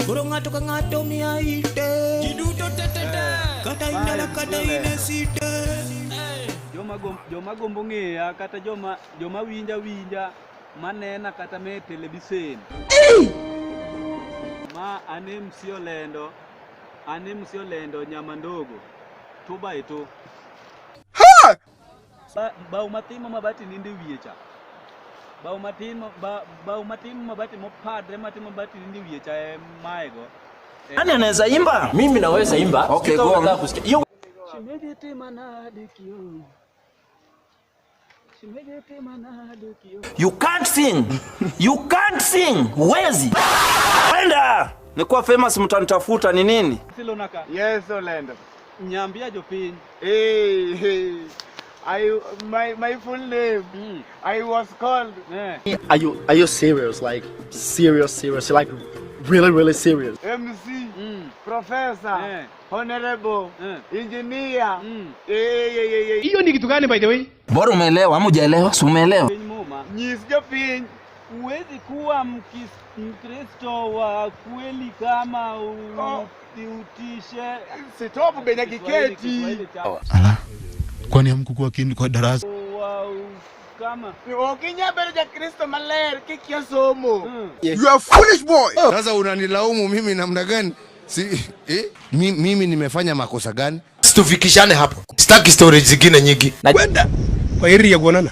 Koro ng'ato ka ng'ato miya ite. Ji duto te te te. Kata in dala kata in e site. Joma gombo ng'eya kata joma winja winja manena kata me televisen. Ma an MC Olendo, an MC Olendo Nyamandogo, 2 by 2. Bao matin ma mabati ninde wiye cha. Bao matin bao matin ma mabati mopadre matin ma mabati ninde wiye cha e maego. Nani anaweza imba? Mimi naweza imba. Okay, Sika go on. unataka kusikia. Hiyo Shemeji tima nade kio. Shemeji tima nade kio. You can't sing. You can't sing. Huwezi. Kwenda. Nikuwa famous mtanitafuta ni nini? Silonaka. Yes, Olendo. Nyambia jopiny. Hey, hey. My full name. I was called. Eh. Are you serious? Like serious, serious? Like really, really serious? MC, Professor, Eh. Honorable, Eh. Engineer. Hey, hey, hey, hey. Hiyo ni kitu gani by the way? Bora umeelewa ama hujaelewa? Si umeelewa? Piny muma. Nyis jopiny. Huwezi kuwa Mkristo wa kweli kama Oh. utishe Stop be nyaka Kiswahili- iketi. Kiswahili cha- Kwani hamkukuwa kindi kwa darasa? Kama Ok inyal bedo jakristo maler kikia somo. You are foolish boy. Sasa unanilaumu mimi namna gani? Si, eh? Mimi nimefanya makosa gani? Tufikishane hapo. Sitaki stories zingine nyingi. Kwenda. Kwa heri ya kuonana.